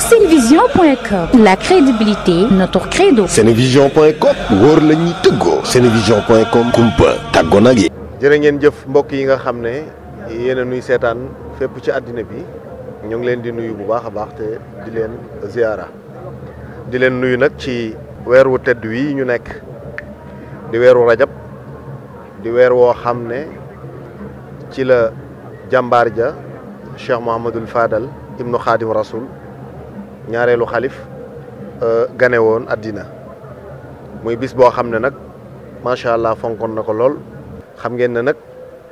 Senevision.com, la crédibilité, notre credo. Senevision.com, wóor la ñuy tëggoo. Senevision.com, kumpa tàggoo nag yi. jërë ngeen jëf mbokk yi nga xam ne yéen a nuy seetaan fépp ci àddina bi ñu ngi leen di nuyu bu baax a baax te di leen ziara di leen nuyu nag ci weer wu tedd wi ñu nekk di weeru rajab di weer woo xam ne ci la jàmbaar ja Cheikh Mouhamadul Fadal ibnu Khadim Rasoul ñaareelu xalif gane woon àddina muy bis boo xam ne nag macha allah fonkoon na ko lool. xam ngeen ne nag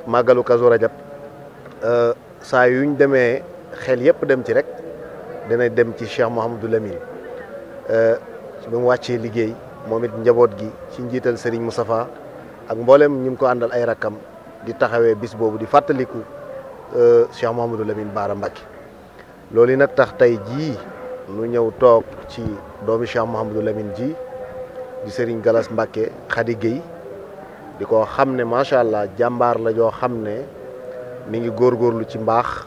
màggalu Kazu Rajab saa yuñ demee xel yëpp dem ci rek dina dem ci Cheikh Mouhamadou Lamine bi mu wàccee liggéey moom it njaboot gi ci njiital Serigne Moustapha ak mboolem ñu ko àndal ay rakkam di taxawee bis boobu di fàttaliku Cheikh Mouhamadou Lamine Bara Mbacke loolu nag tax tey jii nu ñëw toog ci doomi Cheikh Mouhamadou Lamine ji di Serigne Galass Mbacke Khady Gueye di ko xam ne macha allah jàmbaar la joo xam ne mi ngi góorgóorlu ci mbaax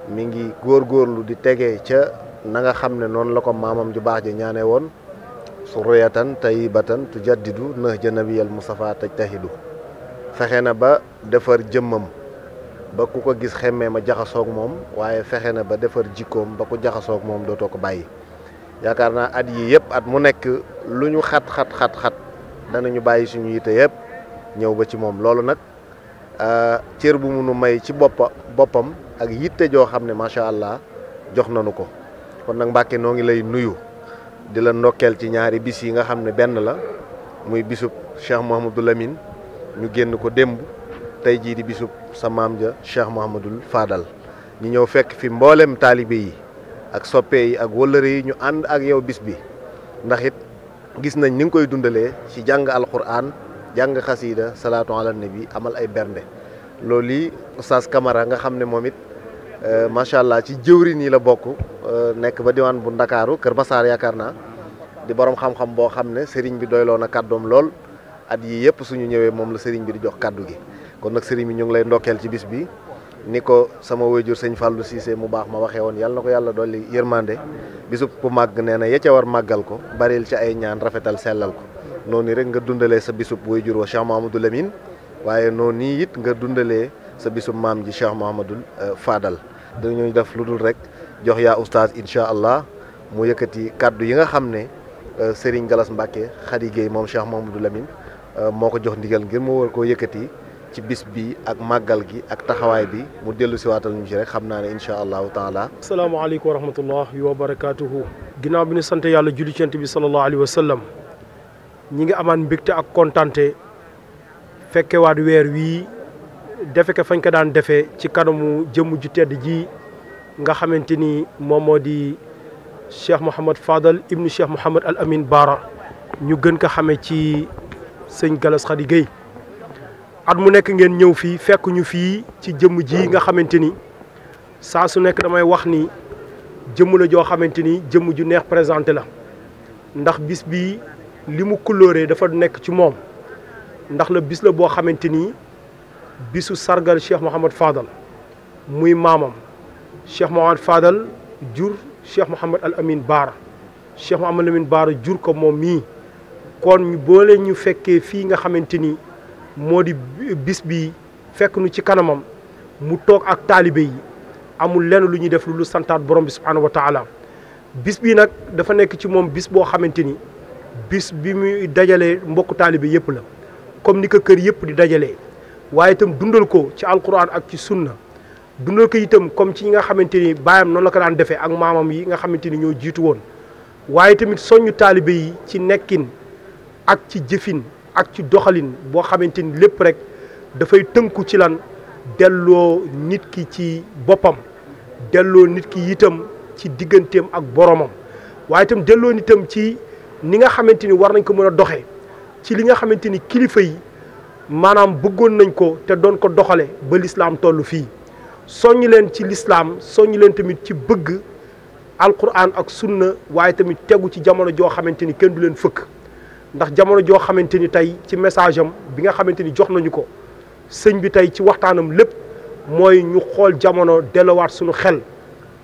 mi ngi góorgóorlu di tege ca na nga xam ne noonu la ko maamam ju baax ja ñaane woon surriyatan tayyibatan tujaddidu nahja nabiyal Mustafa tajtahidu fexe na ba defar jëmmam ba ku ko gis xemmee ma jaxasoog moom waaye fexe na ba defar jikkoom ba ku jaxasoog moom dootoo ko bàyyi yaakaar naa at yi yëpp at mu nekk lu ñu xat danañu bàyyi suñu yite yëpp ñëw ba ci moom loolu nag cër bu munu may ci boppam ak yitte joo xam ne macha allah jox nañu ko kon nag Mbacke noo ngi lay nuyu di la ndokkeel ci ñaari bis yi nga xam ne benn la muy bisub Cheikh Mouhamadou Lamine ñu génn ko démb tey jii di bisub sa maam ja Cheikh Mouhamadul Fadal ñu ñëw fekk fi mboolem taalibe yi ak soppe yi ak wëllëre yi ñu ànd ak yow bis bi ndax it gis nañ ni nga koy dundalee ci jàng alquran jàng xasiida salaatu ala nabi amal ay bernde loolu yi Oustaz Camara nga xam ne moom it macha allah ci jëwrin yi la bokk nekk ba diwaan bu Ndakaaru Kër Massar yaakaar naa di borom xam-xam boo xam ne Serigne bi doyloo na kàddoom lool at yii yëpp suñu ñëwee moom la Serigne bi di jox kàddu gi kon nag Serigne bi ñu ngi lay ndokkeel ci bis bi ni ko sama waajur sëñ Fallou Cissé mu baax ma waxee woon yàlla na ko yàlla dolli yërmande bisub ku màgg nee na ya ca war màggal ko baril ci ay ñaan rafetal sellal ko noonu rek nga dundalee sa bisub waajur wa Cheikh Mouhamadou Lamine waaye noonu nii it nga dundalee sa bisub maam ji Cheikh Mouhamadou Fadal dañuy def lu dul rek jox yaa oustaz incha allah mu yëkkati kaddu yi nga xam ne Serigne Galass Mbacke Khady Gueye moom Cheikh Mouhamadou Lamine moo ko jox ndigal ngir mu war koo yëkkati ci bis bi ak màggal gi ak taxawaay bi mu dellu si waatal ñu ci rek xam naa ne incha allahu taala. asalaamaaleykum wa rahmatullahi wa barakaatuhu. ginnaaw bi ñu sant yàlla julli ci Yonent bi sallallahu alayhi wa sallam ñi ngi amaan mbégte ak kontante fekkewaat weer wii defe ko fañ ko daan defee ci kanamu jëmm ju tedd ji nga xamante ni moom moo di Cheikh Mouhamad Fadal ibnu Cheikh Mouhamad Al Amin Bara ñu gën ko xamee ci sëñ Galass Khady Gueye at mu nekk ngeen ñëw fii fekk ñu fii ci jëmm ji nga xamante ni saa su nekk damay wax ni jëmm la joo xamante ni jëmm ju neex présenté la ndax bis bi li mu coloré dafa nekk ci moom ndax la bis la boo xamante ni bisu sargal Cheikh Mouhamad Fadal muy maamam Cheikh Mouhamad Fadal jur Cheikh Mouhamad Al Amin Bara Cheikh Mouhamad Al Amin Bara jur ko moom mii kon ñu boole ñu fekkee fii nga xamante ni moo di bis bi fekk nu ci kanamam mu toog ak taalibe yi amul lenn lu ñuy def lu santaat borom bi subhaanahu wa taala bis bi nag dafa nekk ci moom bis boo xamante ni bis bi muy dajalee mbokku taalibe yëpp la comme ni ko kër yëpp di dajalee waaye itam dundal ko ci alquran ak ci sunna dundal ko itam comme ci ñi nga xamante ni baayam noonu la ko daan defee ak maamam yi nga xamante ni ñoo jiitu woon waaye tamit soññu taalibe yi ci nekkin ak ci jëfin ak ci doxalin boo xamante ni lépp rek dafay tënku ci lan delloo nit ki ci boppam delloo nit ki itam ci digganteem ak boromam waaye itam delloo nitam ci ni nga xamante ni war nañ ko mën a doxee ci li nga xamante ni kilifa yi maanaam bëggoon nañ ko te doon ko doxale ba lislaam toll fii soññ leen ci lislaam soññ leen tamit ci bëgg alquran ak sunna waaye tamit tegu ci jamono joo xamante ni kenn du leen fëkk ndax jamono joo xamante ni tey ci message am bi nga xamante ni jox nañu ko sëñ bi tey ci waxtaanam lépp mooy ñu xool jamono delluwaat suñu xel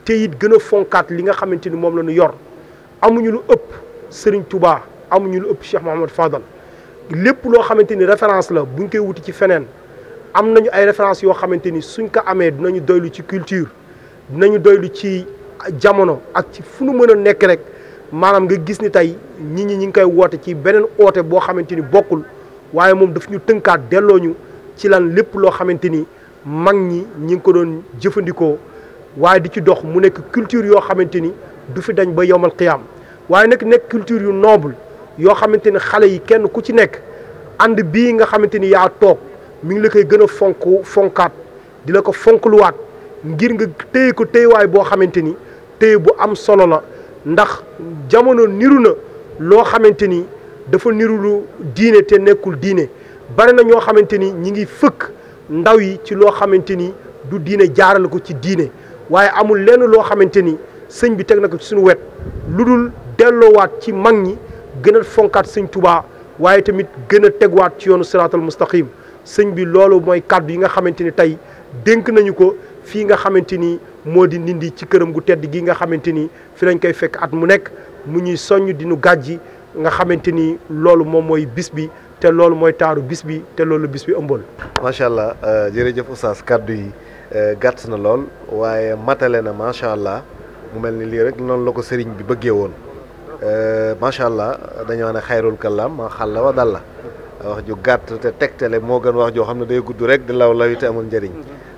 te it gën a fonkaat li nga xamante ni moom la ñu yor amuñu lu ëpp Serigne Touba amuñu lu ëpp Cheikh Mouhamed Fadal lépp loo xamante ni référence la buñ koy wuti ci feneen am nañu ay référence yoo xamante ni suñ ko amee dinañu doylu ci culture dinañu doylu ci jamono ak ci fu nu mën a nekk rek maanaam nga gis ni tey nit ñi ngi koy woote ci beneen oote boo xamante ni bokkul waaye moom daf ñu tënkaat delloo ñu ci lan lépp loo xamante ni mag ñi ñi ngi ko doon jëfandikoo waaye di ci dox mu nekk culture yoo xamante ni du fi dañ ba yowmal qiyaam waaye nag nekk culture yu noble yoo xamante ni xale yi kenn ku ci nekk ànd bii nga xamante ni yaa toog mi ngi la koy gën a fonkaat di la ko fonkluwaat ngir nga téye ko téyewaay boo xamante ni téye bu am solo la ndax jamono niru na loo xamante ni dafa niru lu diine te nekkul diine bari na ñoo xamante ni ñi ngi fëkk ndaw yi ci loo xamante ni du diine jaarale ko ci diine waaye amul lenn loo xamante ni sëñ bi teg na ko ci suñu wet lu dul delloowaat ci mag ñi gën a fonkaat sëñ Touba waaye tamit gën a tegwaat ci yoonu siraatal mustaqim sëñ bi loolu mooy kàddu yi nga xamante ni tey dénk nañu ko fii nga xamante ni moo di Ndindy ci këram gu tedd gi nga xamante ni fi lañ koy fekk at mu nekk mu ñuy soññ di nu gàjji nga xamante ni loolu moom mooy bis bi te loolu mooy taaru bis bi te loolu bis bi ëmbool. macha allah jërëjëf oustaz kàddu yi gàtt na lool waaye matale na macha allah mu mel ni lii rek noonu la ko sëriñ bi bëggee woon macha allah dañoo ne xayrul kalaam ma xalla wa dalla wax ju gàtt te tegtale moo gën wax joo xam ne day gudd rek di law lawi te amul njëriñ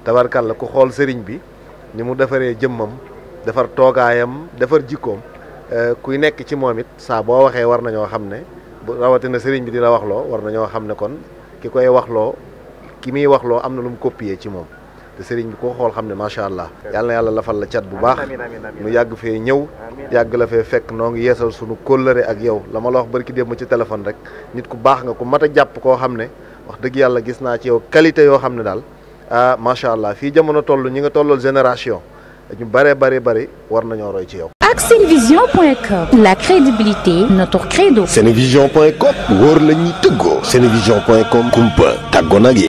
tabarkàlla ku xool sëriñ bi ni mu defaree jëmmam defar toogaayam defar jikkoom kuy nekk ci moom it saa boo waxee war nañoo xam ne bu rawatina sëriñ bi di la waxloo war nañoo xam ne kon ki koy waxloo ki muy waxloo am na lu mu copier ci moom te sëriñ bi koo xool xam ne macha allah yàlla na yàlla lafal la cat bu baax nu yàgg fee ñëw yàgg la fee fekk noo ngi yeesal sunu kóllëre ak yow la ma la wax barki démb ci téléphone rek nit ku baax nga ku mat a jàpp koo xam ne wax dëgg yàlla gis naa ci yow qualité yoo xam ne daal ah macha allah fii jamono toll ñi nga tollool génération ñu bari war nañoo roy ci yow. ak senevision.com la crédibilité notre credo. senevision.com wóor la ñuy tëggoo. senevision.com kumpa tàggoo nag yi.